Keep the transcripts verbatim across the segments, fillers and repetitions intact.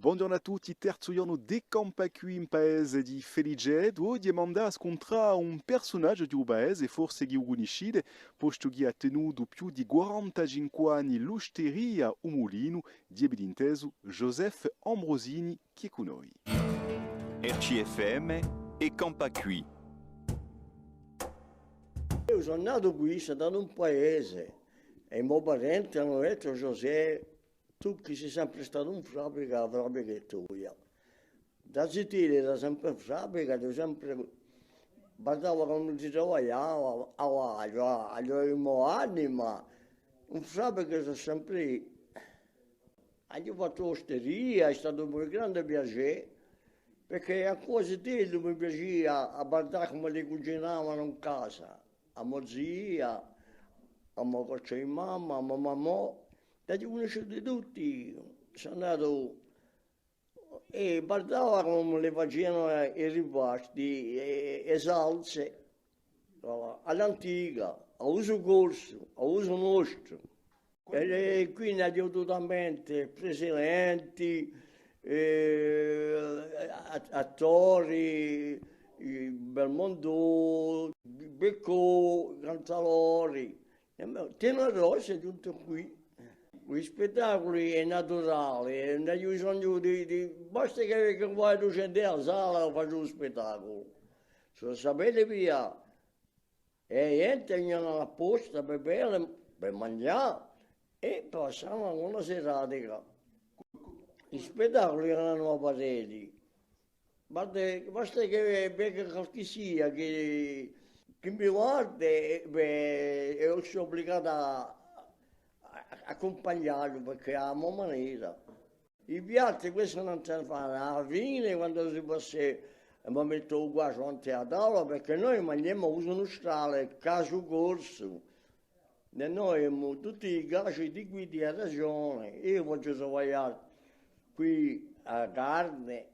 Bonghjornu à tutti, terzu ghjornu di Campà quì in paese di Felicetu. Oghje emu da scuntrà un persunagiu di u paese, forse chì u cunniscite, postu chì hà tenutu più di quarantacinque anni l'usteria U Mulinu, ghjè bè intesu Joseph Ambrosini chì hè cù noi. R C F M è Campà quì. Eiu sò natu quì, sò natu in paese, è i mo parenti anu dettu: José, tù chì sì sempre statu in fabrica, a fabrica hè toia. Da zitellu era sempre in fabrica, eiu sempre guardava cumu si travagliava, aghju, aghju, aghju a mo anima, in fabrica sò sempre Aghju fattu osteria, hè statu un grande piacè, perchè ancu à zitellu mi piacia à guardà cumu li cucinavanu in casa, a mo zia, a mo coccia di mamma, a mo mammò, l'aghju cunnisciuti tutti, sò andatu è guardava cumu li facianu i ripasti, e, e salse, à l'antica, à usu corsu, à usu nostru. È quì n'aghju avutu tante, presidenti, eh, a-, attori, eh, Belmondo, Beccò, Cantalori. È mo, Tino Rossi hè ghjuntu quì. I spettaculi hè naturali, eh, ùn aghju bisognu di, di, basta chì, chì vai ducentu in a sala, facciu u spettaculu. Sò sapete via. È a ghjente venianu apposta per bere, per manghjà è passavanu una bona serata. I spettaculi eranu parelli. Basta, basta chì venga qualchissia chì, chì mi guarda è, bè, è sò ubligatu à, à, à accumpagnallu, perchè hè a mo manera. I piatti, questu ùn si fà, à a fine, quandu si passa, emu da mette u guasgiu davanti à a tavula, perchè noi manghjemu à usu nustrale, casu corsu. È noi emu tutti i casgi di quì, di a regione. Eiu facciu travaglià quì a carne,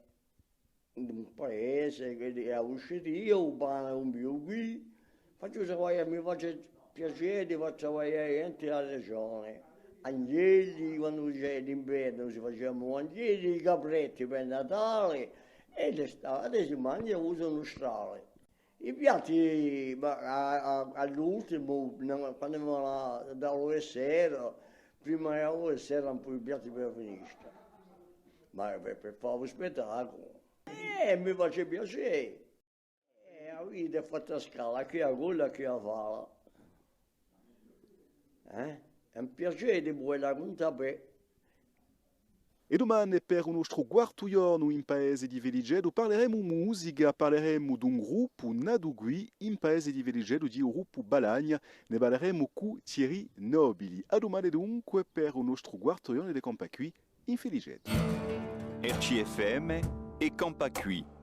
in paese, chì hè a busceria, u pane cumpiu quì, facciu travaglià, mi face piacè di fà travaglià a ghjente di a regione. Agnelli, quandu c'era l'invernu, si facianu agnelli, i capretti per Natale, è d'estate si manghja à usu nustrale. I piatti, ma à, à, à l'ultimu, quandu emu da, da u desser, prima di u desser, un pocu i piatti per a finestra. Ma per, per fà u spettaculu. Eh, mi face piacè. Eh, a vita hè fatta à scala, chì a colla, chì a fala. Eh? Hè un piacè di pudè raccuntà bè. È dumane per u nostru quartu ghjornu in paese di Felicetu parleremu musica, parleremu d'un gruppu natu quì in paese di Felicetu, di u gruppu Balagna, ne parleremu cù Thierry Nobili. À dumane dunque per u nostru quartu ghjornu di Campà quì in Felicetu. R C F M è Campà quì.